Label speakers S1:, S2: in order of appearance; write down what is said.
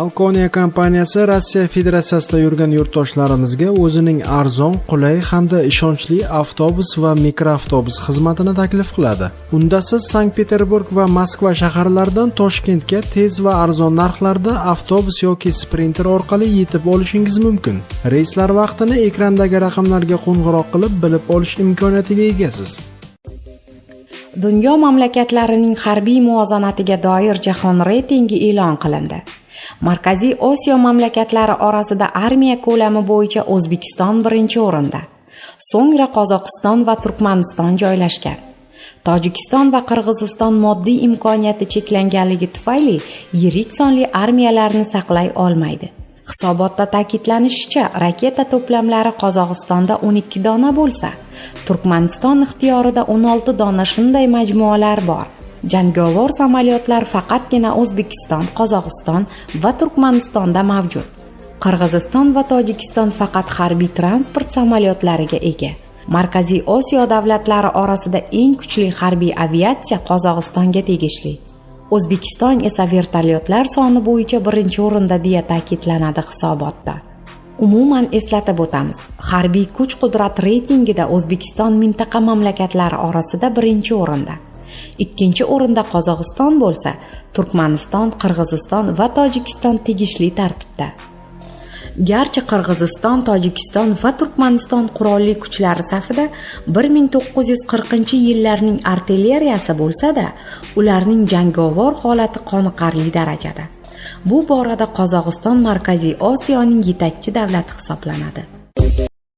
S1: Falconia kompaniyasi Rossiya Federatsiyasida yurgan yurtdoshlarimizga o'zining arzon, qulay hamda ishonchli avtobus va mikroavtobus xizmatini taklif qiladi. Unda siz Sankt-Peterburg va Moskva shaharlaridan Toshkentga tez va arzon narxlarda avtobus yoki Sprinter orqali yetib olishingiz mumkin. Reyslar vaqtini ekrandagi raqamlarga qo'ng'iroq qilib bilib olish imkoniyatiga egasiz.
S2: Dunyo mamlakatlarining harbiy muvozanatiga doir jahon reytingi e'lon qilindi. Markaziy Osiyo mamlakatlari orasida armiya ko'lami bo'yicha O'zbekiston birinchi o'rinda. So'ngra Qozog'iston va Turkmaniston joylashgan. Tojikiston va Qirg'iziston moddiy imkoniyati cheklanganligi tufayli yirik sonli armiyalarni saqlay olmaydi. Hisobotda ta'kidlanishicha, raketa to'plamlari Qozog'istonda 12 dona bo'lsa, Turkmaniston ixtiyorida 16 dona shunday majmualar bor. Jangovar samolyotlar faqatgina O'zbekiston, Qozog'iston va Turkmanistonda mavjud. Qirg'iziston va Tojikiston faqat harbiy transport samolyotlariga ega. Markaziy Osiyo davlatlari orasida eng kuchli harbiy aviatsiya Qozog'istonga tegishli. O'zbekiston esa vertolyotlar soni bo'yicha birinchi o'rinda, deya ta'kidlanadi hisobotda. Umuman, eslatib o'tamiz, harbiy kuch-qudrat reytingida O'zbekiston mintaqa mamlakatlari orasida birinchi o'rinda. Ikkinchi o'rinda Qozog'iston bo'lsa, Turkmaniston, Qirg'iziston va Tojikiston tegishli tartibda. Garchi Qirg'iziston, Tojikiston va Turkmaniston qurolli kuchlari safida 1940-yillarning artilleriyasi bo'lsa-da, ularning jangovar holati qoniqarli darajada. Bu borada Qozog'iston Markaziy Osiyoning yetakchi davlati hisoblanadi.